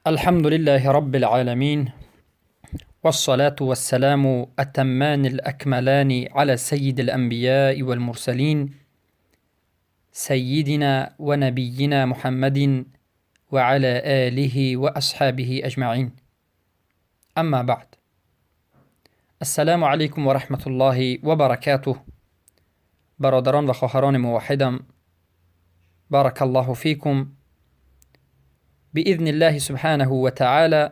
الحمد لله رب العالمين، والصلاة والسلام أتمان الأكملان على سيد الأنبياء والمرسلين، سيدنا ونبينا محمد وعلى آله وأصحابه أجمعين. أما بعد، السلام عليكم ورحمة الله وبركاته. برادران و خواهران موحدم، بارك الله فيكم. بإذن الله سبحانه وتعالى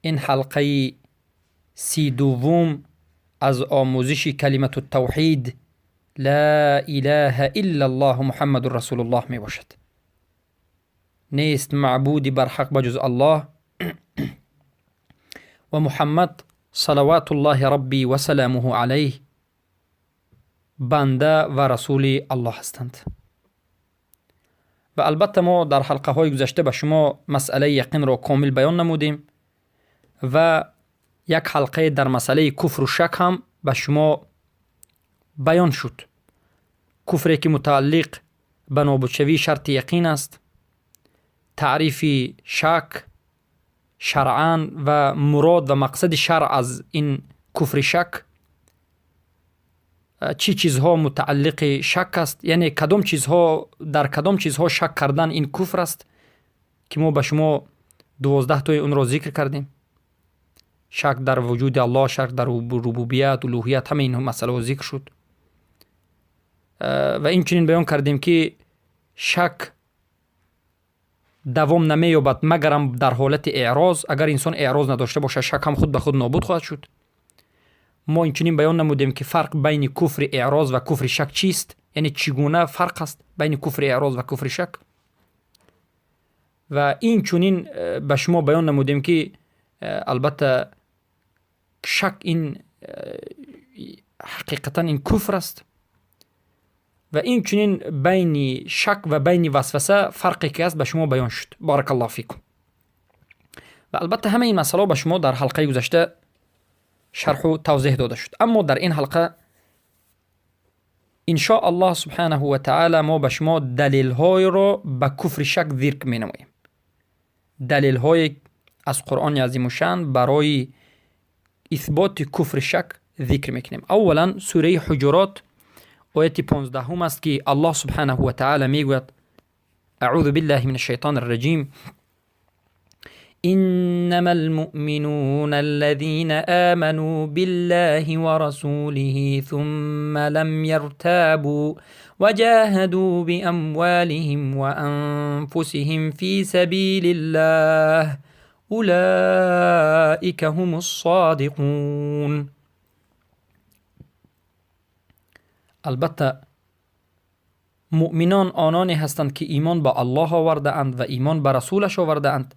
این حلقه 32 از آموزش کلمة التوحید لا إله إلا الله محمد رسول الله می باشد. نیست معبودی بر حق بجز الله و محمد صلوات الله ربی و سلامه علیه بنده و رسول الله هستند. و البته ما در حلقه های گذشته به شما مسئله یقین را کامل بیان نمودیم و یک حلقه در مسئله کفر و شک هم به شما بیان شد. کفری که متعلق به نابودشوی شرط یقین است، تعریف شک شرعا و مراد و مقصد شرع از این کفر شک، چی چیزها متعلق شک است، یعنی کدام چیزها در کدام چیزها شک کردن این کفر است که ما به شما 12 تای اون را ذکر کردیم. شک در وجود الله، شک در ربوبیت، الوهیت، همه این مسئله ذکر شد. و این چنین بیان کردیم که شک دوام نمییابد مگرم در حالت اعراض. اگر انسان اعراض نداشته باشد، شک هم خود به خود نابود خواهد شد. ما اینچنین بیان نمودیم که فرق بین کفر اعراض و کفر شک چیست، یعنی چگونه فرق است بین کفر اعراض و کفر شک. و این چنین به شما بیان نمودیم که البته شک این حقیقتا این کفر است. و این چنین بین شک و بین وسوسه فرقی که است به شما بیان شد. بارک الله فیکم. و البته همه این مسئله به شما در حلقه گذشته شرح و توضیح داده شد. اما در این حلقه ان شاء الله سبحانه و تعالی ما به شما دلیل های را به کفر شک ذکر می نماییم. دلیل های از قرآن عظیم الشان برای اثبات کفر شک ذکر میکنیم. اولا سوره حجرات آیت 15 است که الله سبحانه و تعالی میگوید: اعوذ بالله من الشیطان الرجیم، إنما المؤمنون الذين آمنوا بالله ورسوله ثم لم يرتابوا وجاهدوا بأموالهم وأنفسهم في سبيل الله أولئك هم الصادقون. البته مؤمنان آنانی هستند که ایمان به الله آورده اند و ایمان به رسولش آورده اند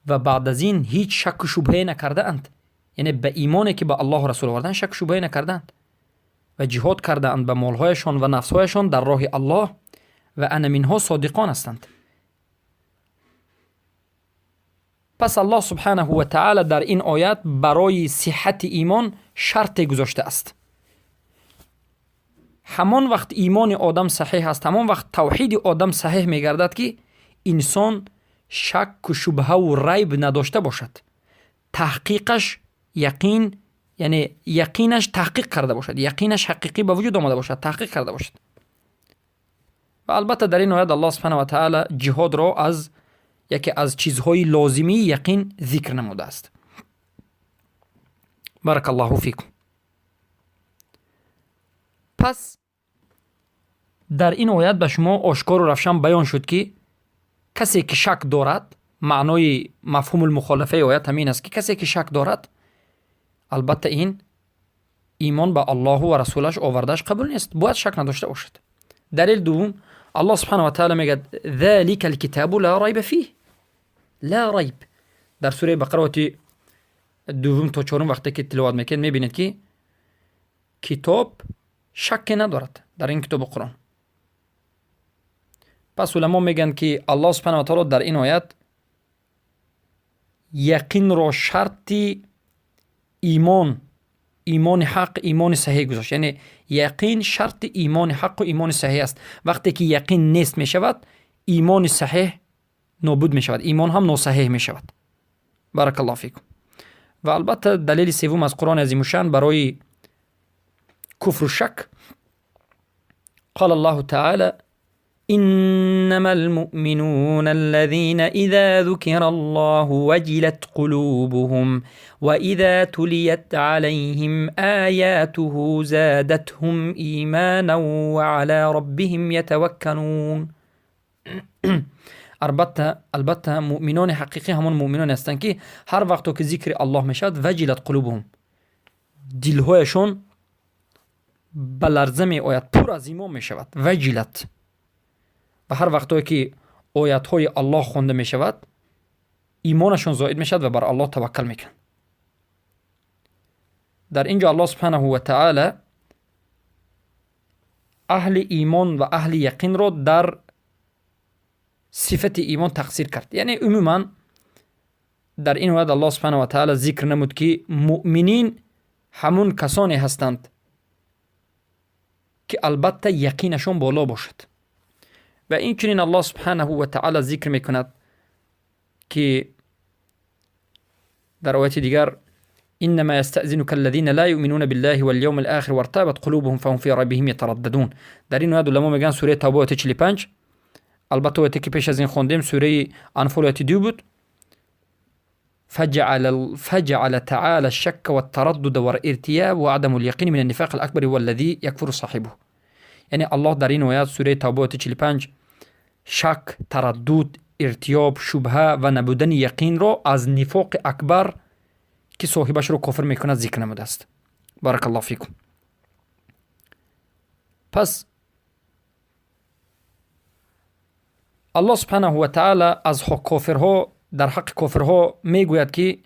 و بعد از این هیچ شک و شبهه نکرده اند، یعنی به ایمانی که به الله و رسول آوردن شک و شبهه نکردند و جهاد کرده اند به مالهایشان و نفسهایشان در راه الله و انمینها صادقان هستند. پس الله سبحانه و تعالی در این آیت برای صحت ایمان شرط گذاشته است. همان وقت ایمان آدم صحیح است، همان وقت توحید آدم صحیح میگردد که انسان شک و شبهه و ریب نداشته باشد، تحقیقش یقین، یعنی یقینش تحقیق کرده باشد، یقینش حقیقی به وجود آمده باشد، تحقیق کرده باشد. و البته در این آیت الله سبحانه و تعالی جهاد را از یکی از چیزهای لازمی یقین ذکر نموده است. بارک الله فیکم. پس در این آیت به شما آشکار و روشن بیان شد که کسی که شک دارد، معنای مفهوم المخالفه آیت همین است که کسی که شک دارد البته این ایمان به الله و رسولش آوردهش قبول نیست، باید شک نداشته باشد. دلیل دوم، الله سبحانه و تعالی میگه ذلك الكتاب لا ریب فیه. لا ریب در سوره بقره وقتی دوم تا چهارم وقتی که تلاوت میکنید میبینید که کتاب شک ندارد در این کتاب قرآن. پس علما میگن که الله سبحانه و تعالی در این آیت یقین را شرط ایمان، ایمان حق، ایمان صحیح گذاشت. یعنی یقین شرط ایمان حق و ایمان صحیح است. وقتی که یقین نیست میشود، ایمان صحیح нобуд мешавад, имон ҳам носаҳеҳ мешавад. Баракаллоҳу фикум. Ва албатта далели севум аз Қуръони азимушшаън барои куфру шак: قال الله تعالى: إنما المؤمنون الذين إذا ذكر الله وجلت قلوبهم وإذا تليت عليهم آياته زادتهم إيمانا وعلى ربهم يتوكلون. Албатта, муъминони ҳақиқӣ ҳамон муъминоне ҳастанд, ки ҳар вақто ки зикри Аллоҳ мешавад, وجلت قلوبهم, дилҳояшон ба ларза меояд, пур аз имон мешавад, وجلت. Ва ҳар вақтое ки оятҳои Аллоҳ хонда мешавад, имонашон зоид мешавад ва бар Аллоҳ таваккал мекунанд. Дар ин ҷо Аллоҳ سبحانه وتعالى аҳли имон ва аҳли яқинро дар сифати имон тақсир кард. Яъне умуман дар ин оят Аллоҳ سبحانه وتعالى зикр намуд, ки муъминин ҳамун касоне ҳастанд, ки албатта яқинашон боло бошад. Ва инчунин Аллоҳ سبحانه وتعالى зикр мекунад, ки дар ояти дигар: إنما يستأذنك الذين لا يؤمنون بالله واليوم الآخر وارتابت قلوبهم فهم في ريبهم يترددون. Дар ин оят уламо мегӯянд, сураи Тавба, ояти 45. Албатта, ояте ки пеш аз ин хондем, сураи Анфол, ояти 2 буд. فجعل تعالى الشك والتردد والارتياب وعدم اليقين من النفاق الأكبر والذي يكفر صاحبه. Яъне Аллоҳ дар ин оят, сураи Тавба, ояти 45, шак, тараддуд, иртиёб, шубҳа ва набудани яқинро аз нифоқи акбар, ки соҳибашро кофир мекунад, зикр намудааст. بارك الله فيكم. Пас Аллоҳ سبحانه وتعالى аз кофирҳо, дар ҳаққи кофирҳо мегӯяд, ки: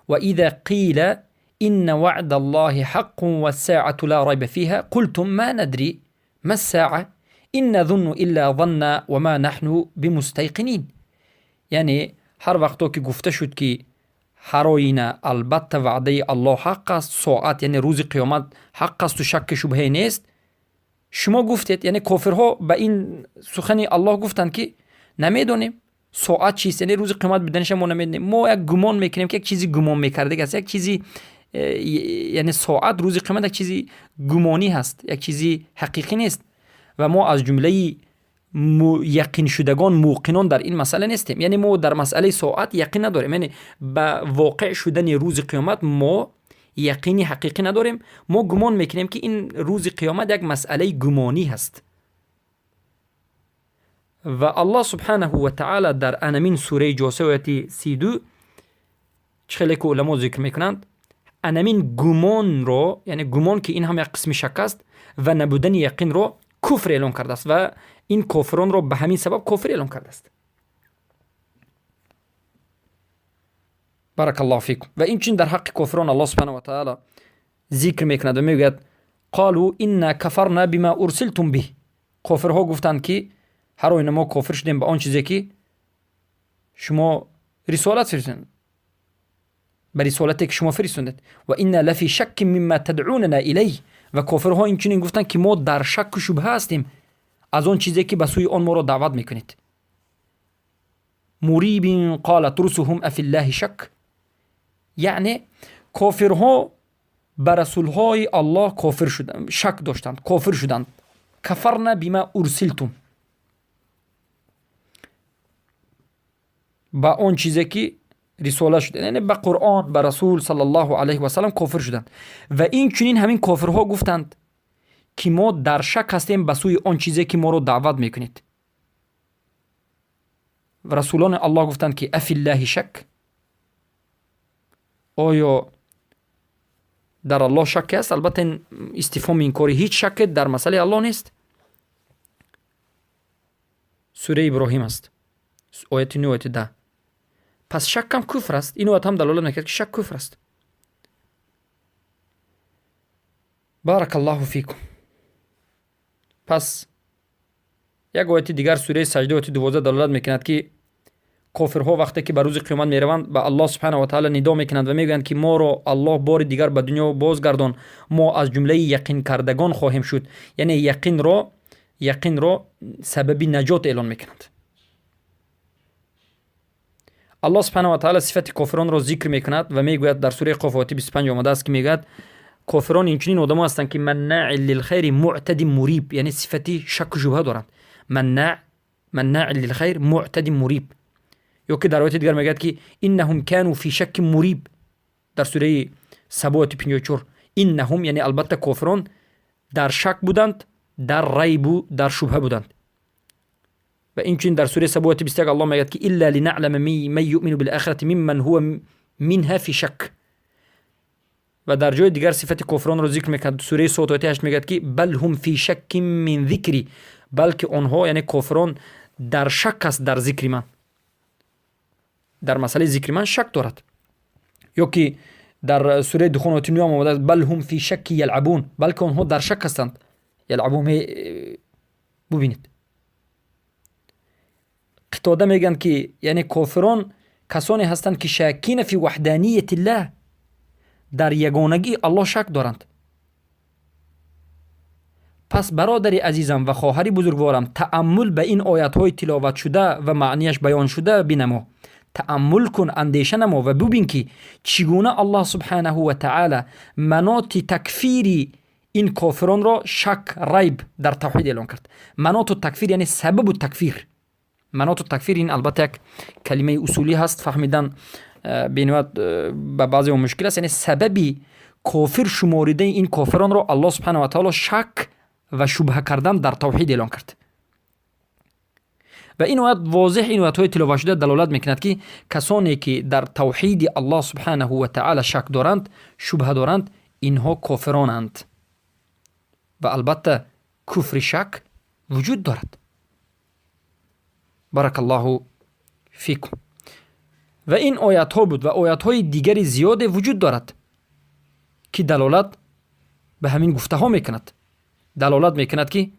وإذا قيل إن وعد الله حق والساعة لا ريب فيها قلتم ما ندري ما الساعة إن نظن إلا ظنا وما نحن بمستيقنين. Яъне ҳар вақто ки гуфта шуд, ки ҳар оина албатта ваъдаи Аллоҳ ҳақ аст, соат, яъне рӯзи қиёмат, ҳақ асту шакки шубҳае нест, шумо гуфтед, яъне кофирҳо ба ин сухани Аллоҳ гуфтанд, ки намедонем соат чист, яъне рӯзи қиёмат буданиша мо намедонем, мо як гумон мекунем, ки як чизи гумон мекардаг аст, як чизи яъне соат, рӯзи қиёмат як чизи гумонӣ ҳаст, як чизи ҳақиқӣ нест ва мо аз ҷумлаи яқиншудагон, муқинон дар ин масъала нестем. Яъне мо дар масъалаи соат яқин надорем, яъне ба воқеъ шудани рӯзи қиёмат мо яқини ҳақиқӣ надорем. Мо гумон мекунем, ки ин рӯзи қиёмат як масъалаи гумонӣ ҳаст. Ва Аллоҳ سبحانه وتعالى дар анамин сураи Ҷосия, ояти 32, чӣ хеле ки уламо зикр мекунанд, анамин гумонро, яъне гумон, ки ин ҳам як қисми шак аст, ва набудани яқинро куфр эълон кардааст ва ин кофиронро ба ҳамин сабаб кофир эълон кардааст. بارك الله فيكم. Ва инчунин дар ҳаққи кофирон Аллоҳ سبحانه وتعالى зикр мекунад ва мегӯяд: قالوا إنا كفرنا بما أرسلتم به. Кофирҳо гуфтанд, ки ҳар оина мо кофир шудем ба он чизе, ки шумо рисолат фиристодед, ба рисолате ки шумо фиристондед. وإنا لفي شك مما تدعوننا إليه. Ва кофирҳо инчунин гуфтанд, ки мо дар шакку шубҳа ҳастем аз он чизе, ки ба сӯи он моро даъват мекунед. مريب. قالت رسلهم أفي الله شك. Яъне кофирҳо ба расулҳои Аллоҳ кофир шуданд, шак доштанд, кофир шуданд. كفرنا بما أرسلتم, ба он чизе ки рисола шуда, яъне ба Қуръон, ба расул صلى الله عليه وسلم кофир шуданд. Ва инчунин ҳамин кофирҳо гуфтанд, ки мо дар шак ҳастем ба сӯи он чизе, ки моро даъват мекунед. Расулони Аллоҳ гуфтанд, ки أفي الله شك, оё дар Аллоҳ шакке аст? Албатта, ин истифҳоми инкорӣ, ҳеҷ шакке дар масъалаи Аллоҳ нест. Сураи Иброҳим аст, ояти 9, ояти 10. Пас шаккам куфр аст. Ин оят ҳам далолат мекард, ки шак куфр аст. بارك الله فيكم. Пас як ояти дигар, сураи Саҷда, ояти 12, далолат мекунад, ки кофирҳо вақте ки ба рӯзи қиёмат мераванд, ба Аллоҳ سبحانه وتعالى нидо мекунанд ва мегӯянд, ки моро Аллоҳ бори дигар ба дунё бозгардон, мо аз ҷумлаи яқинкардагон хоҳем шуд. Яъне яқинро сабаби наҷот эълон мекунанд. Аллоҳ سبحانه و تعالی сифати кофиронро зикр мекунад ва мегӯяд, дар сураи Қоф, ояти 25 омадааст, ки мегӯяд, кофирон инчунин одамо ҳастанд, ки مناع للخير معتد مريب, яъне сифати шакку шубҳа доранд. مناع للخير معتد مريب. Ё ки дар ояти дигар мегӯяд, ки إنهم كانوا في شك مريب, дар сураи Саба, ояти 54. إنهم, яъне албатта кофирон дар шак буданд, дар райбу дар шубҳа буданд. Ва инчунин дар сураи Саба, ояти 21 Аллоҳ мегӯяд, ки إلا لنعلم من يؤمن بالآخرة ممن هو منها في شك. Ва дар ҷои дигар сифати кофиронро зикр мекунад, сураи Сод, ояти 8, мегӯяд, ки بل هم في شك من ذكري, балки онҳо, яъне кофирон, дар шак аст дар зикри ман, дар масъалаи зикри ман шак дорад. Ё ки дар сураи Духон, ояти 9 омадааст: بل هم في شك يلعبون, балки онҳо дар шак ҳастанд. يلعبون, бубинед, Қитода мегӯянд, ки яъне кофирон касоне ҳастанд, ки شاكين في وحدانية الله, дар ягонагии Аллоҳ шак доранд. Пас, бародари азизам ва хоҳари бузургворам, тааммул ба ин оятҳои тиловатшуда ва маънияш баёншуда бинамо, тааммул кун, андеша намо ва бубин, ки чӣ гуна Аллоҳ سبحانه وتعالى маноти такфири ин кофиронро шак, райб дар тавҳид эълон кард. مناط التكفير, яъне сабабу такфир. مناط التكفير, ин албатта як калимаи усулӣ ҳаст, фаҳмидан бениҳоят ба баъзеҳо мушкил аст. Яъне сабаби кофир шуморидаи ин кофиронро Аллоҳ سبحانه وتعالى шак ва шубҳа кардан дар тавҳид эълон кард. Ва ин оят возеҳ, ин оятҳои тиловатшуда далолат мекунад, ки касоне ки дар тавҳиди Аллоҳ سبحانه وتعالى шак доранд, шубҳа доранд, инҳо кофиронанд. Ва албатта куфри шак вуҷуд дорад. بارك الله فيكم. Ва ин оятҳо буд ва оятҳои дигари зиёде вуҷуд дорад, ки далолат ба ҳамин гуфтаҳо мекунад, далолат мекунад, ки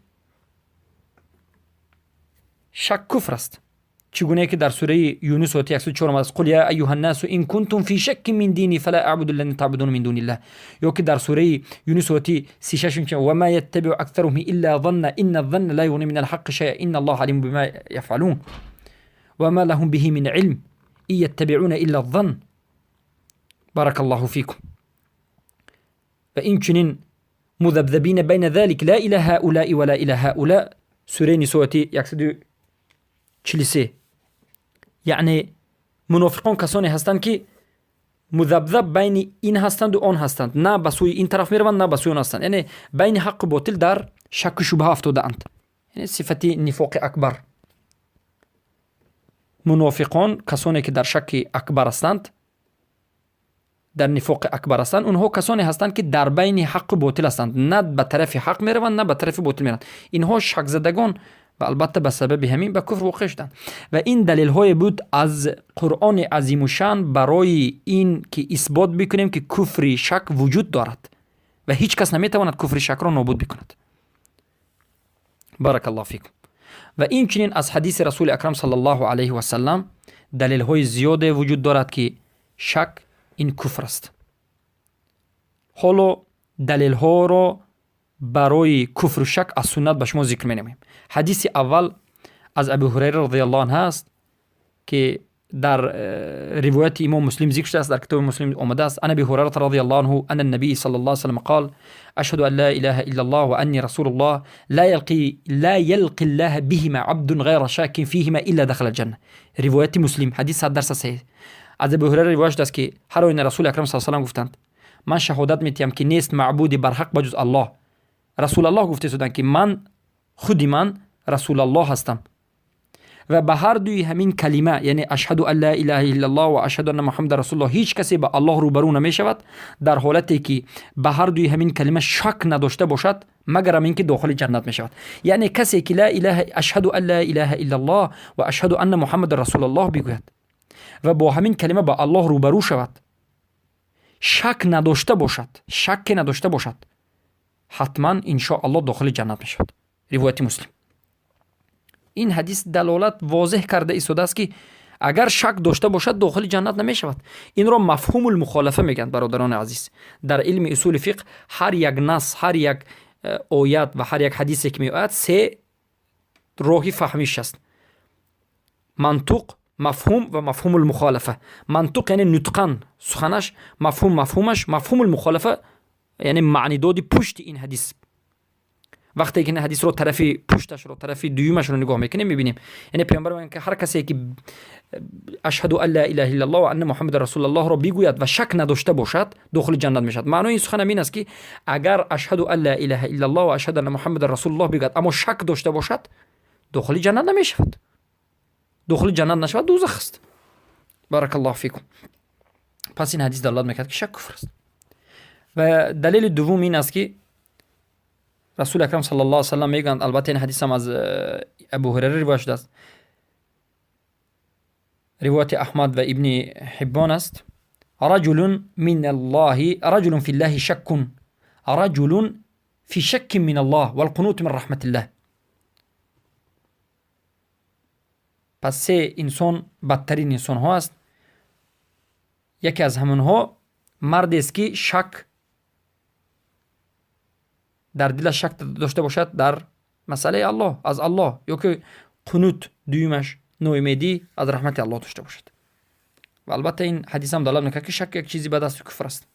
шак куфр аст. Чӣ гунае ки дар сураи Юнус, ояти 104 омадааст: قل يا أيها الناس إن كنت في شك من ديني فلا أعبد الذين تعبدون من دون الله. Ё ки дар сураи Юнус, ояти 36: وما يتبع أكثرهم إلا ظنا إن الظن لا يغني من الحق شيئا إن الله عليم بما يفعلون وما لهم به من علم إن يتبعون إلا الظن. بارك الله فيكم. Ва инчунин مذبذبين بين ذلك لا إلى هؤلاء ولا إلى هؤلاء, сураи Нисо, ояти 143. Яъне мунофиқон касоне ҳастанд, ки مذبذب байни ин ҳастанду он ҳастанд, на ба сӯи ин тараф мераванд, на ба сӯи он ҳастанд, яъне байни ҳаққу ботил дар шакку шубҳа афтодаанд, яъне сифати нифоқи акбар. Мунофиқон касоне ки дар шакки акбар ҳастанд, дар нифоқи акбар ҳастанд, онҳо касоне ҳастанд, ки дар байни ҳаққу ботил ҳастанд, на ба тарафи ҳақ мераванд, на ба тарафи ботил мераванд. Инҳо шакзадагон ва албатта ба сабаби ҳамин ба куфр воқеъ шуданд. Ва ин далелҳое буд аз Қуръони азимушан барои ин ки исбот бикунем, ки куфри шак вуҷуд дорад ва ҳеҷ кас наметавонад куфри шакро нобуд бикунад. بارك الله فيكم. Ва инчунин аз ҳадиси Расули Акрам صلى الله عليه وسلم далелҳои зиёде вуҷуд дорад, ки шак ин куфр аст. Ҳоло далелҳоро барои куфру шак аз суннат ба шумо зикр менамоем. Ҳадиси аввал аз Абу Ҳурайра رضي الله عنه аст, ки дар ривояти имом Муслим зикр шудааст, дар китоби Муслим омадааст: عن أبي هريرة رضي الله عنه أن النبي صلى الله عليه وسلم قال: أشهد أن لا إله إلا الله وأني رسول الله، لا يلقى الله بهما عبد غير شاك فيهما إلا دخل الجنة. Ривояти Муслим, ҳадис 100% саҳеҳ. Аз Абу Ҳурайра ривоят шудааст, ки ҳар оина Расули Акрам с салам гуфтанд: «Ман шаҳодат метиҳам, ки нест маъбуди барҳақ ба ҷуз Аллоҳ». Расулаллоҳ гуфта истоданд, ки ман худи ман Расулаллоҳ ҳастам ва ба ҳар дуи ҳамин калима, яъне أشهد أن لا إله إلا الله و أشهد أن محمدا رسول الله, ҳеҷ касе ба Аллоҳ рӯбарӯ намешавад дар ҳолате ки ба ҳар дуи ҳамин калима шак надошта бошад, магарам ин ки дохили ҷаннат мешавад. Яъне касе ки ла илаҳа, أشهد أن لا إله إلا الله وأشهد أن محمدا رسول الله бигӯяд ва бо ҳамин калима ба Аллоҳ рӯбарӯ шавад, шак надошта бошад, шакке надошта бошад, ҳатман иншоаллоҳ дохили ҷаннат мешавад. Ривояти Муслим. Ин ҳадис далолат возеҳ карда истодааст, ки агар шак дошта бошад, дохили ҷаннат намешавад. Инро مفهوم المخالفة мегӯянд, бародарони азиз, дар илми усули фиқҳ. Ҳар як нас, ҳар як оят ва ҳар як ҳадисе ки меояд, се роҳи фаҳмиш аст: мантуқ, Мафҳум ва мафҳумул мухолафа. Мантуқ яъне нутқан, суханаш, мафҳум мафҳумаш, мафҳумул мухолафа яъне маънидоди пушти ин ҳадис. Вақте ки ин ҳадисро тарафи пушташро, тарафи дуюмашро нигоҳ мекунем, мебинем, яъне паёмбар мегӯянд, ки ҳар касе ки ашҳаду ан ла илаҳа иллаллоҳ ва анна муҳаммадан расулуллоҳро бигӯяд ва шак надошта бошад, дохили ҷаннат мешавад. Маънои ин сухан ҳамин аст, ки агар ашҳаду ан ла илаҳа иллаллоҳ ва ашҳаду анна муҳаммадан расулуллоҳ бигӯяд, аммо шак дошта бошад, дохили ҷаннат намешавад. Дохили ҷаннат нашавад, дӯзах аст. Баракаллоҳу фикум. Пас ин ҳадис далолат мекард, ки шак куфр аст. Ва далели дуввум ин аст, ки Расули акрам саллаллоҳу алайҳи васаллам мегӯянд, албатта ин ҳадисам аз Абу Ҳурайра ривоят шудааст, ривояти Аҳмад ва Ибни Ҳиббон аст: раҷулун мин аллоҳи раҷулун фи ллаҳи шаккун раҷулун фи шаккин мин аллоҳ валқунут мин раҳматиллаҳ. Пас се инсон бадтарин инсонҳо аст. Яке аз ҳамонҳо мардест, ки шак дар дилаш, шак дошта бошад дар масъалаи Аллоҳ, аз Аллоҳ, ё ки қунут, дуюмаш, ноумедӣ аз раҳмати Аллоҳ дошта бошад. Ва албатта ин ҳадисам далолат мекард, ки шак як чизи бад асту куфр аст.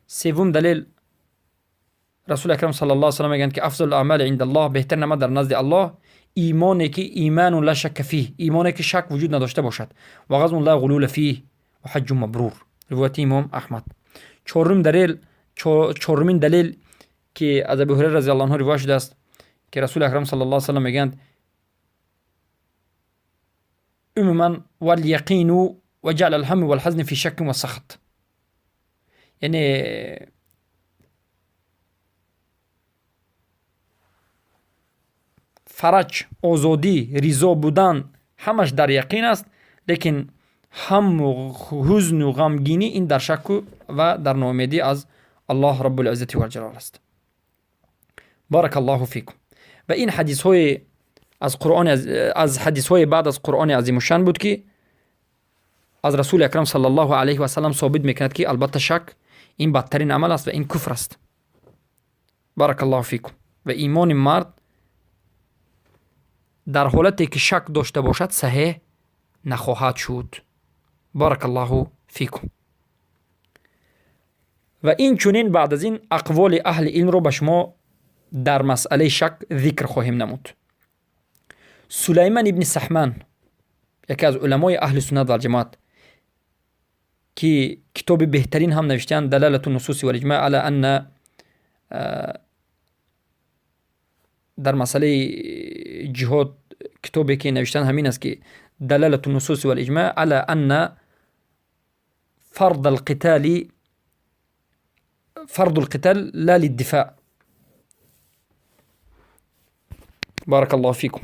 Севум далел: Расули акрам саллаллоҳу алайҳи васаллам мегӯянд, ки афзалул аъмали индаллоҳ, беҳтарин амал дар назди Аллоҳ, имоне ки иманун ла шакка фих, имоне ки шак вуҷуд надошта бошад, ва ғазун ла ғулула фих, ва ҳаҷҷун мабрур. Ривояти имом Аҳмад. Чорум далел, чорумин далел, ки аз Абу Ҳурайра разияллоҳу анҳу ривоят шудааст, ки Расули акрам саллаллоҳу алайҳи васаллам мегӯянд: умуман ваlyақину ва ҷаъла алҳамми валҳазни фи шаккин ва сахт, яъне фараҷ, озодӣ, ризо будан ҳамаш дар яқин аст, лекин ҳамму ҳузну ғамгинӣ ин дар шакку ва дар ноумедӣ аз Аллоҳ Раббулиззати валҷалол аст. Баракаллоҳу фикум. Ва ин ҳадисҳои аз Қуръони, аз ҳадисҳои баъд аз Қуръони азимушшан буд, ки аз Расули акрам саллаллоҳу алайҳи васаллам собит мекунад, ки албатта шак ин бадтарин амал аст ва ин куфр аст. Баракаллоҳу фикум. Ва имони мард дар ҳолате ки шак дошта бошад, саҳеҳ нахоҳад шуд. Баракаллоҳу фикум. Ва инчунин баъд аз ин ақволи аҳли илмро ба шумо дар масъалаи шак зикр хоҳем намуд. Сулайман ибни Саҳман, яке аз уламои аҳли суннат валҷамоат, ки китоби беҳтарин ҳам навиштаанд, Далалату нусуси валиҷмаъ ала анна, дар масъалаи ҷиҳод китобе ки навиштаанд ҳамин аст, ки далалату нусуси валиҷмаъ ала анна фард алқитали фарду алқитал ла лиддифаъ. Баракаллоҳу фикум.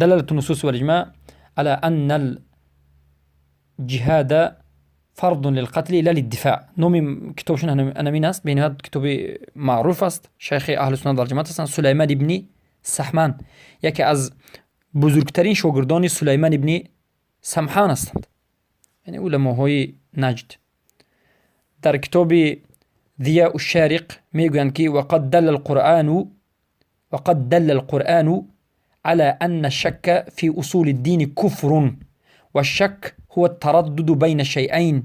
دلالة النصوص والإجماع على أن الجهاد فرض للقتل لا للدفاع. номи китобшон ҳамин аст. Бениҳоят китоби маъруф аст. Шайхи аҳли суннат валҷамоат ҳастанд Сулайман ибни Саҳман, яке аз бузургтарин шогирдони Сулайман ибни Самҳан ҳастанд, яъне уламоҳои Наҷд. Дар китоби Зияу Шариқ мегӯянд, ки وقد دل القرآن على أن الشك في أصول الدين كفر، والشك هو التردد بين شيئين،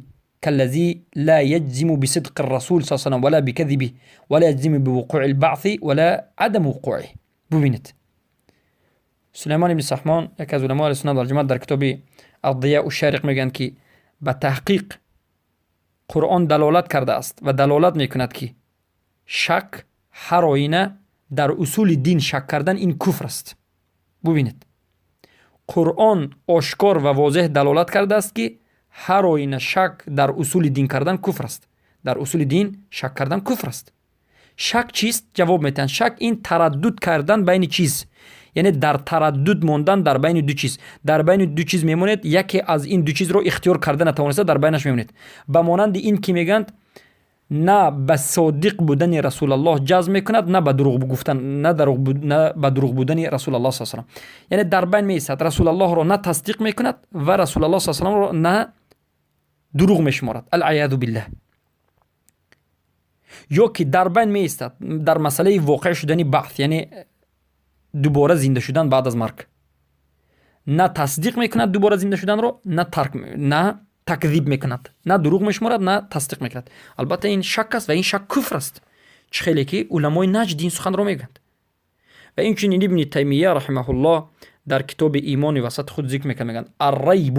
كالذي لا يجزم بصدق الرسول صلى الله عليه وسلم ولا بكذبه، ولا يجزم بوقوع البعث ولا عدم وقوعه. ببینید، سلیمان بن سحمان، یکی از علمای سنت والجماعت، در کتاب الضیاء الشارق میگن که به تحقیق قرآن دلالت کرده است و دلالت میکند که شک هر آینه در اصول دین شک کردن این کفر است. ببینید، قرآن آشکار و واضح دلالت کرده است که هر آینه شک در اصول دین کردن کفر است. در اصول دین شک کردن کفر است. شک چیست؟ جواب میتن: شک این تردد کردن بین چیز، یعنی در تردد ماندن در بین دو چیز. در بین دو چیز میمونید، یکی از این دو چیز رو اختیار کرده نتوانسته، در بینش میمونید. به مانند این که میگند نه به صادق بودن رسول الله جزم میکند، نه به دروغ گفتن، نه به دروغ بودن رسول الله صلی الله علیه و، یعنی در بین میایستد، رسول الله را نه تصدیق میکند و رسول الله صلی الله علیه و را نه دروغ میشمارد، العیاذ بالله. یا که در بین میایستد در مسئله واقع شدن بعث، یعنی دوباره زنده شدن بعد از مرگ. На тасдиқ мекунад дубора зинда шуданро, на тарк, на такзиб мекунад, на дурӯғ мешуморад, на тасдиқ мекунад. Албатта, ин шак аст ва ин шак куфр аст, чӣ хеле ки уламои Наҷд ин суханро мегӯянд. Ва инчунин Ибни Таймия раҳимаҳуллоҳ дар китоби Имони васат худ зикр мекунад, мегӯянд: الريب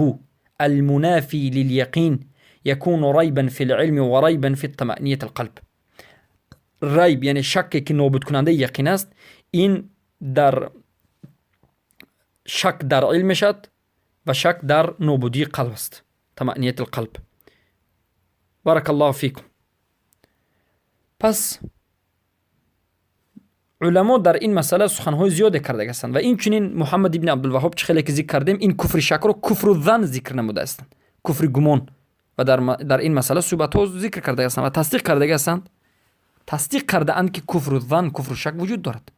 المنافي لليقين يكون ريبا في العلم وريبا في طمأنينة القلب. Райб, яъне шакке ки нобудкунандаи яқин аст, ин дар шак дар илм мешавад ва шак дар нобудии қалб аст, طمأنينة القلب. بارك الله فيكم. Пас уламо дар ин масъала суханҳои зиёде карда ҳастанд. Ва инчунин Муҳаммад ибни Абдулваҳоб, чӣ хеле ки зикр кардем, ин куфри шакро куфру зан зикр намудаастанд, куфри гумон. Ва дар ин масъала суҳбатҳо зикр карда ҳастанд ва тасдиқ кардаги ҳастанд, тасдиқ кардаанд, ки куфру зан, куфру шак вуҷуд дорад.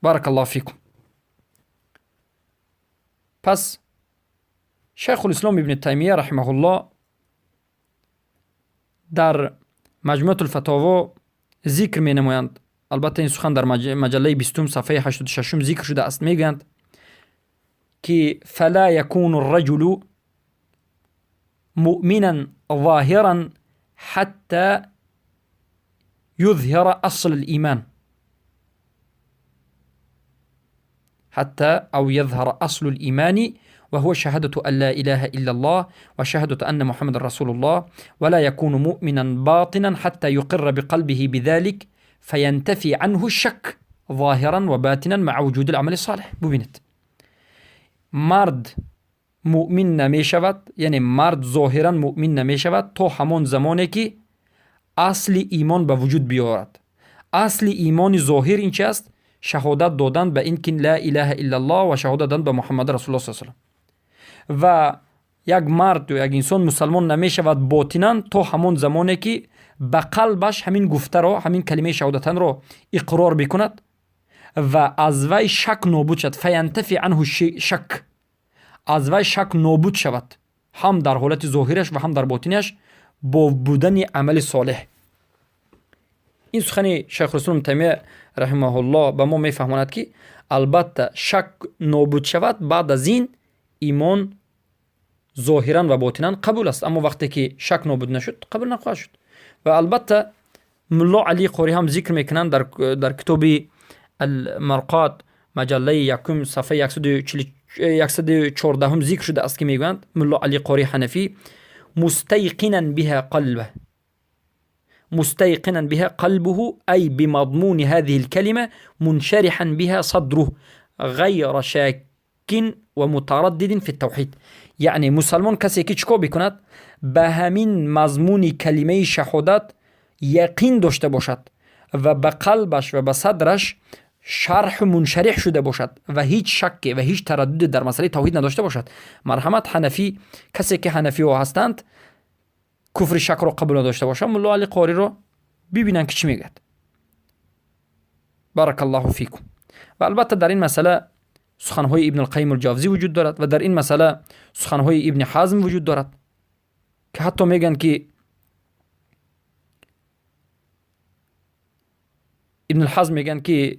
بارك الله فيكم. Пас Шайхулислом Ибни Таймия раҳимаҳуллоҳ дар Маҷмуатулфатово зикр менамоянд. Албатта, ин сухан дар маҷаллаи 20-ум, сафҳаи 86-ум зикр шудааст. Мегӯянд, ки فلا يكون الرجل مؤمنا ظاهرا حتى يظهر أصل الإيمان، حتى أو يظهر أصل الإيمان، وهو شهادة أن لا إله إلا الله وشهادة أن محمد رسول الله، ولا يكون مؤمنا باطنا حتى يقر بقلبه بذلك فينتفي عنه الشك ظاهرا وباطنا مع وجود العمل الصالح. ببینید، мард муъмин намешавад, яъне мард зоҳиран муъмин намешавад то ҳамон замоне ки асли имон ба вуҷуд биёрад. Асли имони зоҳир ин чи аст? Шаҳодат додан ба ин ки ла илаҳа иллаллоҳ ва шаҳодат додан ба Муҳаммад расулуллоҳ с салам. Ва як мард ё як инсон мусалмон намешавад ботинан то ҳамон замоне ки ба қалбаш ҳамин гуфтаро, ҳамин калимаи шаҳодатанро иқрор бикунад ва аз вай шак нобуд шавад. فينتفي عنه الشك, аз вай шак нобуд шавад ҳам дар ҳолати зоҳираш ва ҳам дар ботинаш бо будани амали солеҳ. Ин сухани Шайхулислом Таймия раҳимаҳуллоҳ ба мо мефаҳмонад, ки албатта шак нобуд шавад, баъд аз ин имон зоҳиран ва ботинан қабул аст. Аммо вақте ки шак нобуд нашуд, қабул нахоҳад шуд. Ва албатта Мулло Алии Қорӣ ҳам зикр мекунанд дар китоби Алмарқот, маҷаллаи якум, сафҳаи 114-ум зикр шудааст, ки мегӯянд Мулло Али Қори Ҳанафӣ: مستيقنا بها قلبه، مستيقنا بها قلبه، أي بمضمون هذه الكلمة، منشرحا بها صدره، غير شاك ومتردد في التوحيد. یعنی مسلمان کسی که چیکار بکند؟ به همین مضمون کلمه شهادت یقین داشته باشد و به قلبش و به صدرش شرح منشرح شده باشد و هیچ شک و هیچ تردد در مسئله توحید نداشته باشد. مرحمت حنفی، کسی که حنفی ها هستند، کفر شک را قبول نداشته باشند، ملا علی قاری رو ببینن که چی میگد. بارك الله فيكم. و البته در این مسئله سخنهای ابن القیم الجوزی وجود دارد و در این مسئله سخنهای ابن حزم وجود دارد که حتی میگن که ابن الحزم میگن که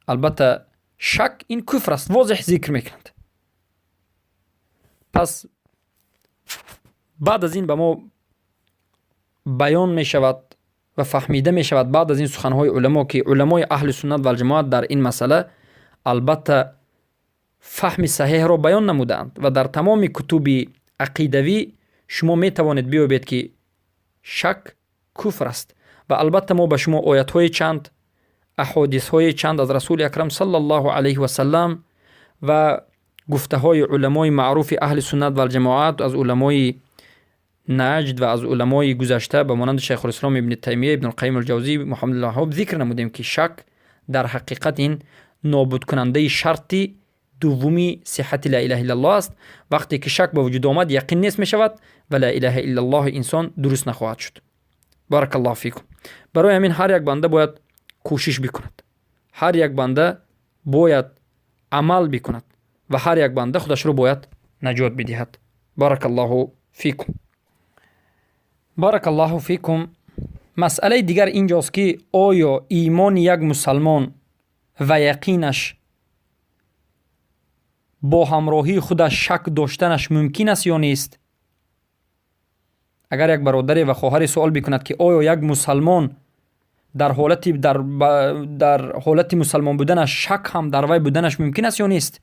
البته شک این کفر است، واضح ذکر میکنند. پس بعد از این به ما بیان میشود و فهمیده میشود بعد از این سخنهای علما که علمای اهل سنت و الجماعت در این مسئله البته فهم صحیح را بیان نمودند. و در تمام کتب عقیدوی شما می توانید بیابید که شک کفر است. و البته ما به شما آیت های چند، احادیث های چند از رسول اکرم صلی الله علیه و سلم و گفته های علمای معروف اهل سنت و الجماعت از علمای نجد و از علمای گذشته به مانند شیخ الاسلام ابن تیمیه، ابن القیم الجوزی، محمد الوهاب ذکر نمودیم که شک در حقیقت این نابود کننده شرطی دومی صحت لا اله الا الله است. وقتی که شک به وجود آمد، یقین نیست می شود و لا اله الا الله انسان درست نخواهد شد. بارك الله فيكم. برای همین هر یک بنده باید کوشش بکند، هر یک بنده باید عمل بکند و هر یک بنده خودش رو باید نجات بدهد. بارك الله فيكم. بارك الله فيكم. مسئله دیگر اینجاست که آیا ایمان یک مسلمان و یقینش бо ҳамроҳии худаш шак доштанаш мумкин аст ё нест? Агар як бародаре ва хоҳаре суол бикунад, ки оё як мусалмон дар ҳолати мусалмон буданаш шак ҳам дар вай буданаш мумкин аст ё нест,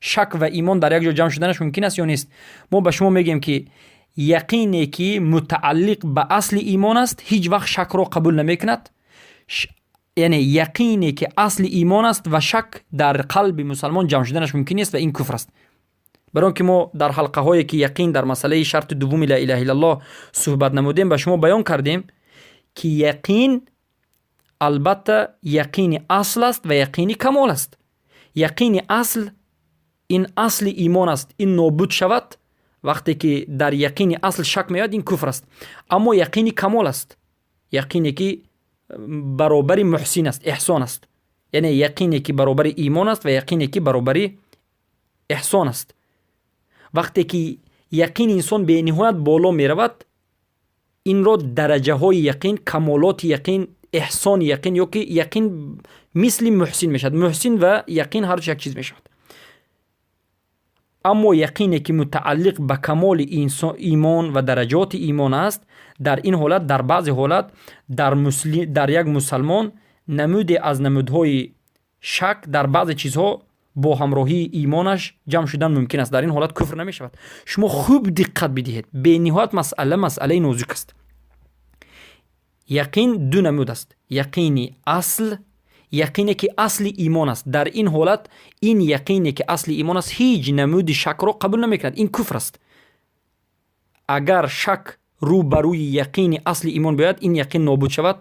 шак ва имон дар як ҷо ҷамъ шуданаш мумкин аст ё нест, мо ба шумо мегӯем, ки яқине, ки мутааллиқ ба асли имон аст, ҳеҷ вақт шакро қабул намекунад. Яъне яқине, ки асли имон аст, ва шак дар қалби мусалмон ҷамъ шуданаш мумкин нест ва ин куфр аст. Барои он ки мо дар ҳалқаҳое, ки яқин дар масъалаи шарти дуввуми ла илаҳа иллаллоҳ суҳбат намудем, ба шумо баён кардем, ки яқин албатта яқини асл аст ва яқини камол аст. Яқини асл ин асли имон аст, ин нобуд шавад, вақте ки дар яқини асл шак меояд, ин куфр аст. Аммо яқини камол аст, яқине, ки баробари муҳсин аст, эҳсон аст, яъне яқине, ки баробари имон аст, ва яқине, ки баробари эҳсон аст. Вақте ки яқини инсон бениҳоят боло меравад, инро дараҷаҳои яқин, камолоти яқин, эҳсони яқин ё ки яқин мисли муҳсин мешавад. Муҳсин ва яқин ҳарду як чиз мешавад. Аммо яқине, ки мутааллиқ ба камоли имон ва дараҷоти имон аст, дар ин ҳолат, дар баъзе ҳолат дар як мусалмон намуде аз намудҳои шак дар баъзе чизҳо бо ҳамроҳии имонаш ҷамъ шудан мумкин аст. Дар ин ҳолат куфр намешавад. Шумо хуб диққат бидиҳед, бениҳоят масъала масъалаи нозук аст. Яқин ду намуд аст: яқини асл, яқине, ки асли имон аст. Дар ин ҳолат ин яқине, ки асли имон аст, ҳеҷ намуди шакро қабул намекунад, ин куфр аст. Агар шак рӯ ба рӯи яқини асли имон биёяд, ин яқин нобуд шавад,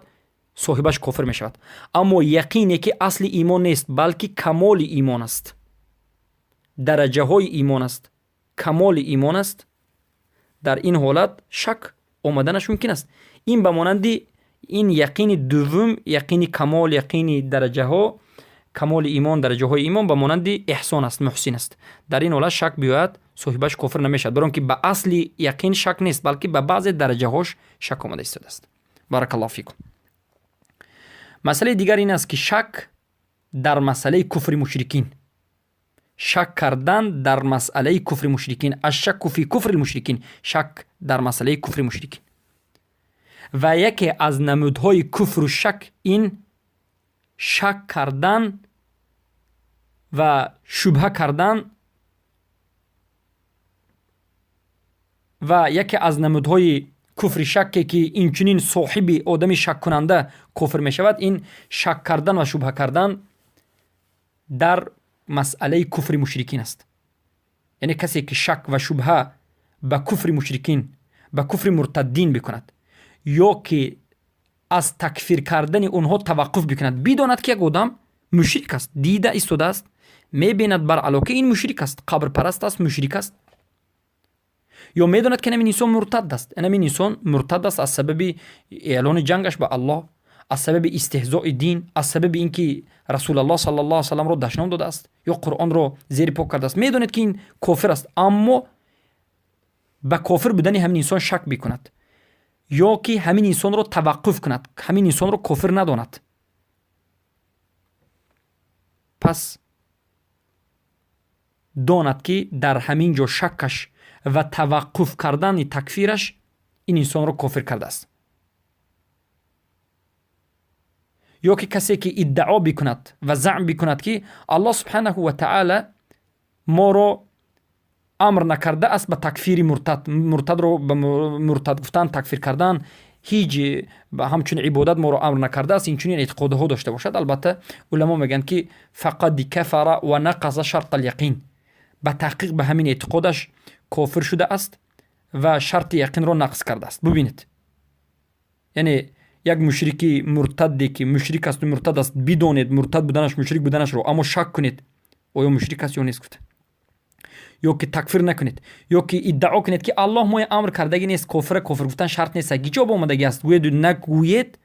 соҳибаш кофир мешавад. Аммо яқине, ки асли имон нест, балки камоли имон аст, дараҷаҳои имон аст, камоли имон аст, дар ин ҳолат шак омаданаш мумкин аст. Ин ба монанди ин яқини дуввум, яқини камол, яқини дараҷаҳо, камоли имон, дараҷаҳои имон, ба монанди эҳсон аст, муҳсин аст. Дар ин ҳолат шак биёяд, соҳибаш кофир намешавад, баро он ки ба асли яқин шак нест, балки ба баъзе дараҷаҳош шак омада истодааст. Баракаллоҳу фикум. Масъалаи дигар ин аст, ки шак дар масъалаи куфри мушрикин, шак кардан дар масъалаи куфри мушрикин, الشك في كفر المشركين, шак дар масъалаи куфри мушрикин. Ва яке аз намудҳои куфру шак ин шак кардан ва шубҳа кардан ва яке аз намудҳои куфри шакке, ки инчунин соҳиби одами шаккунанда кофир мешавад, ин шак кардан ва шубҳа кардан дар масъалаи куфри мушрикин аст. Яъне касе, ки шак ва шубҳа ба куфри мушрикин, ба куфри муртаддин бикунад ё ки аз такфир кардани онҳо таваққуф бикунад, бидонад, ки як одам мушрик аст, дида истодааст, мебинад баръало, ки ин мушрик аст, қабрпараст аст, мушрик аст, ё медонад, ки ҳамин инсон муртад аст, ҳамин инсон муртад аст аз сабаби эълони ҷангаш ба Аллоҳ, аз сабаби истеҳзои дин, аз сабаби ин ки Расулаллоҳ саллаллоҳу алайҳи васалламро дашном додааст ё Қуръонро зери по кардааст. Медонед, ки ин кофир аст, аммо ба кофир будани ҳамин инсон шак бикунад ё ки ҳамин инсонро таваққуф кунад, ҳамин инсонро кофир надонад, пас донад, ки дар ҳамин ҷо шаккаш ва таваққуф кардани такфираш ин инсонро кофир кардааст. Ё ки касе, ки иддао бикунад ва заъм бикунад, ки Аллоҳ субҳанаҳу ва таъала моро амр накардааст ба такфири муртад, муртадро ба муртад гуфтан, такфир кардан ҳеҷ ҳамчун ибодат моро амр накардааст, инчунин эътиқодҳо дошта бошад, албатта, уламо мегӯянд, ки فقد كفر ونقض شرط اليقين, ба таҳқиқ ба ҳамин эътиқодаш кофир шудааст ва шарти яқинро нақз кардааст. Бубинед, яъне як мушрики муртадде, ки мушрик асту муртад аст, бидонед муртад буданаш, мушрик буданашро, аммо шак кунед, оё мушрик аст ё нест гуфта, ё ки такфир накунед, ё ки иддао кунед, ки Аллоҳ моя амр кардагӣ нест, кофира кофир гуфтан шарт нест, гиҷоб омадагӣ аст гӯеду нагӯед,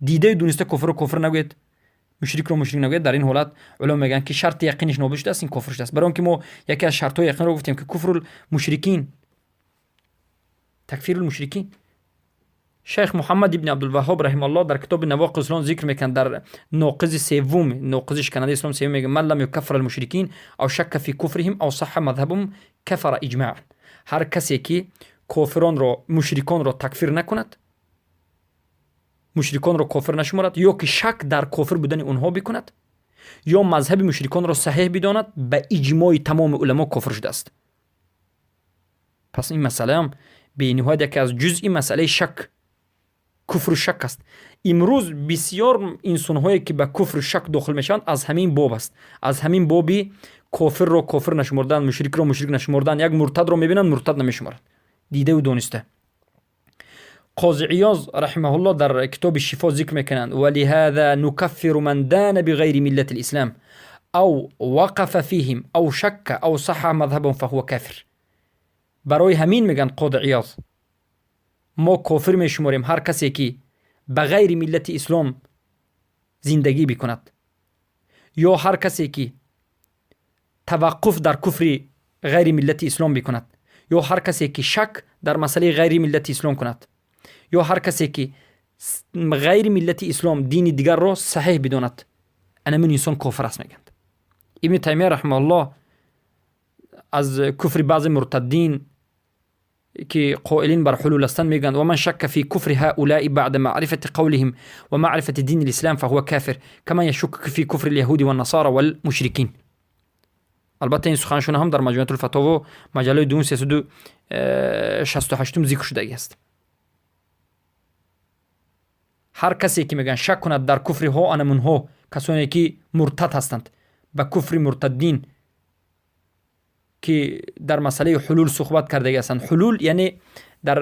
дидаю дуниста кофирро кофир нагӯед, мушрикро мушрик нагӯед, дар ин ҳолат уламо мегӯянд, ки шарти яқиниш нобуд шудааст, ин кофир шудааст. Барои он ки мо яке аз шартҳои яқинро гуфтем, ки كفر المشركين, تكفير المشركين. Шайх Муҳаммад ибни Абдулваҳҳоб раҳимааллоҳ дар китоби Навоқизи ислом зикр мекунад, дар ноқизи севум, ноқизи шиканандаи ислом севум мегӯяд: من لم يكفر المشركين أو شك في كفرهم أو صح مذهبهم كفر إجماعا. Ҳар касе ки кофиронро, мушриконро такфир накунад, мушриконро кофир нашуморад ё ки шак дар кофир будани онҳо бикунад ё мазҳаби мушриконро саҳеҳ бидонад, ба иҷмои тамоми уламо кофир шудааст. Пас ин масъалаам бениҳоят яке аз ҷузъи масъалаи шак, куфру шак аст. Имрӯз бисёр инсонҳое ки ба куфру шак дохил мешаванд, аз ҳамин боб аст, аз ҳамин боби кофирро кофир нашумордан, мушрикро мушрик нашумордан. Як муртадро мебинанд, муртад намешуморад, дидаву дониста. Қози Иёз раҳимаҳуллоҳ дар китоби Шифо зикр мекунанд: ولهذا نكفر من دان بغير ملة الإسلام أو وقف فيهم أو شك أو صح مذهبهم فهو كافر. Барои ҳамин, мегӯянд Қоди Иёз, мо кофир мешуморем ҳар касе ки ба ғайри миллати ислом зиндагӣ бикунад ё ҳар касе ки таваққуф дар куфри ғайри миллати ислом бикунад ё ҳар касе ки шак дар масъалаи ғайри миллати ислом кунад ё ҳар касе ки ғайри миллати ислом, дини дигарро саҳеҳ бидонад, анамин инсон кофир аст, мегӯянд. Ибни Таймия раҳимауллоҳ аз куфри баъзе муртаддин ки қоилин бар ҳулул ҳастанд мегӯянд: ومن شك في كفر هؤلاء بعد معرفة قولهم ومعرفة دين الإسلام فهو كافر كما يشك في كفر اليهود والنصارى والمشركين. Албатта, ин суханшона ҳам дар Маҷмӯатулфатово, маҷаллаи дуюм, 368-ум зикр шудагӣ аст. Ҳар касе ки, мегӯянд, шак кунад дар куфри ҳо анамунҳо, касоне ки муртад ҳастанд, ба куфри муртаддин ки дар масъалаи ҳулул суҳбат кардагӣ ҳастанд. Ҳулул яъне дар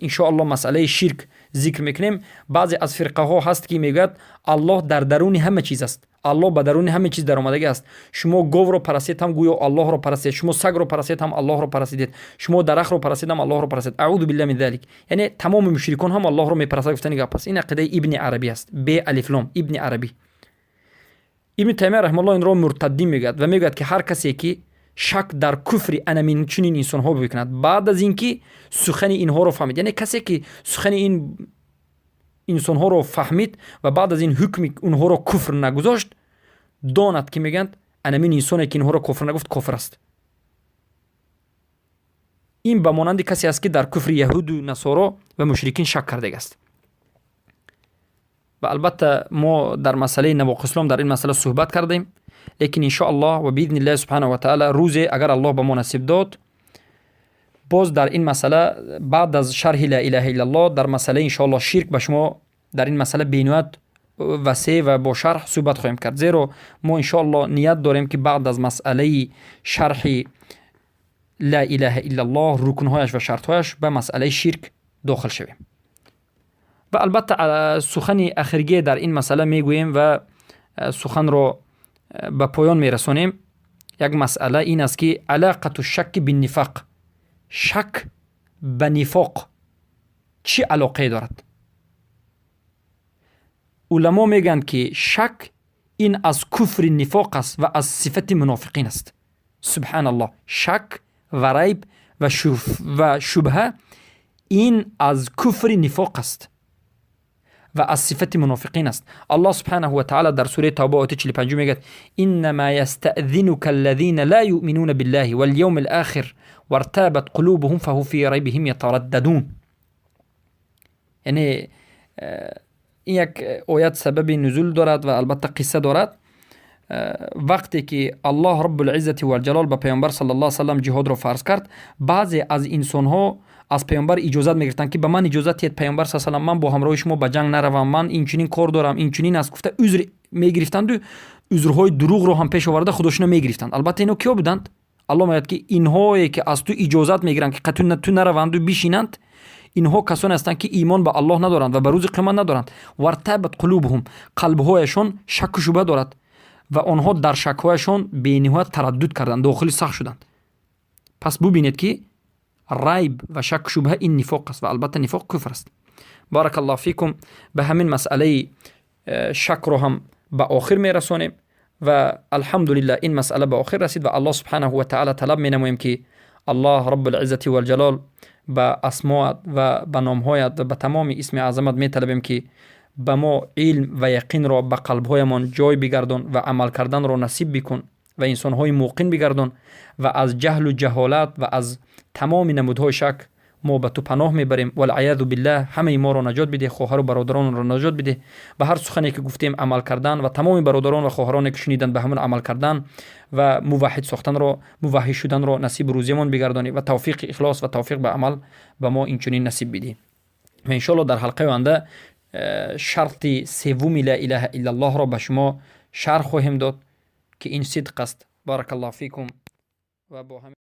иншоалло масъалаи ширк зикр мекунем. Баъзе аз фирқаҳо ҳаст ки мегӯяд, Аллоҳ дар даруни ҳама чиз аст, Аллоҳ ба даруни ҳама чиз даромадагӣ аст. Шумо говро парастед ҳам, гӯё Аллоҳро парастед, шумо сагро парастед ҳам, Аллоҳро парастидед, шумо дарахтро парастед ҳам, Аллоҳро парастед. أعوذ بالله من ذلك. Яъне тамоми мушрикон ҳам Аллоҳро мепарастад гуфтани гап аст. Ин ақидаи Ибни Арабӣ аст, бе алифлом Ибни Арабӣ. Ибни Таймия раҳималлоҳ инро муртаддин мегӯяд ва мегӯяд ки ҳар касе ки шак дар куфри анамин чунин инсонҳо бикунад баъд аз ин ки сухани инҳоро фаҳмид, яъне касе ки сухани ин инсонҳоро фаҳмид ва баъд аз ин ҳукми онҳоро куфр нагузошт, донад ки, мегӯянд, анамин инсоне ки инҳоро кофир нагуфт, кофир аст. Ин ба монанди касе аст ки дар куфри яҳуду насоро ва мушрикин шак кардагааст. Ва албатта, мо дар масъалаи навоқизи ислом дар ин масъала суҳбат кардем, лекин иншоаллоҳ ва بإذن الله سبحانه وتعالى рӯзе агар Аллоҳ ба мо насиб дод, боз дар ин масъала баъд аз шарҳи لا إله إلا الله дар масъалаи иншоаллоҳ ширк ба шумо дар ин масъала бениҳоят васеъ ва бо шарҳ суҳбат хоҳем кард, зеро мо иншоаллоҳ ният дорем ки баъд аз масъалаи шарҳи لا إله إلا الله, рукнҳояш ва шартҳояш, ба масъалаи ширк дохил шавем. Ва албатта, сухани ахиргие дар ин масъала мегӯем ва суханро ба поён мерасонем. Як масъала ин аст ки علاقة الشك بالنفاق, шак ба нифоқ чӣ алоқае дорад? Уламо мегӯянд ки шак ин аз куфри нифоқ аст ва аз сифати мунофиқин аст. سبحان الله. Шак ва райб ва шубҳа ин аз куфри нифоқ аст ва аз сифати мунофиқин аст. Аллоҳ سبحانه وتعالى дар сураи Тавба, ояти 45 мегӯяд: إنما يستأذنك الذين لا يؤمنون بالله واليوم الآخر وارتابت قلوبهم فهم في ريبهم يترددون. Яъне ин як оят сабаби нузул дорад ва албатта қисса дорад. Вақте ки Аллоҳ رب العزة والجلال ба паёмбар صلى الله وسلم ҷиҳодро фарз кард, баъзе аз инсонҳо аз паёмбар иҷозат мегирифтанд ки ба ман иҷозат диҳед, паёмбар с салам, ман бо ҳамроҳи шумо ба ҷанг наравам, ман инчунин кор дорам, инчунин аст гуфта, узр мегирифтанду узрҳои дурӯғро ҳам пеш оварда, худошуна мегирифтанд. Албатта, ино киё буданд? Аллоҳ мегӯяд ки инҳое ки аз ту иҷозат мегиранд ки ту нараванду бишинанд, инҳо касоне ҳастанд ки имон ба Аллоҳ надоранд ва ба рӯзи қиёмат надоранд. وارتابت قلوبهم, қалбҳояшон шакку шубҳа дорад ва онҳо дар шакҳояшон бениҳоят тараддуд карданд, дохили сахт шуданд. Пас бубинед ки райб ва шакку шубҳа ин нифоқ аст ва албатта нифоқ куфр аст. بارك الله فيكم. Ба ҳамин масъалаи шакро ҳам ба охир мерасонем ва الحمد لله ин масъала ба охир расид. Ва Аллоҳ سبحانه وتعالى талаб менамоем ки Аллоҳ رب العزة والجلال Ба асмоат ва ба номҳоят ва ба тамоми исми аъзамат металабем, ки ба мо илм ва яқинро ба қалбҳоямон ҷой бигардон ва амал карданро насиб бикун ва инсонҳои муқин бигардон ва аз ҷаҳлу ҷаҳолат ва аз тамоми намудҳои шак мо ба ту паноҳ мебарем, валъаязу биллаҳ. Ҳамаи моро наҷот бидеҳ, хоҳару бародаронро наҷот бидеҳ. Ба ҳар сухане ки гуфтем, амал кардан ва тамоми бародарон ва хоҳароне ки шуниданд, ба ҳамон амал кардан ва муваҳҳид сохтанро, муваҳҳид шуданро насибу рӯзиямон бигардонӣ ва тавфиқи ихлос ва тавфиқ ба амал ба мо инчунин насиб бидиҳ. Ва иншоалло дар ҳалқаи оянда шарти севуми ла илаҳа иллаллоҳро ба шумо шарҳ хоҳем дод, ки ин сидқ аст. Баракаллоҳу фикум ва бо ҳамин.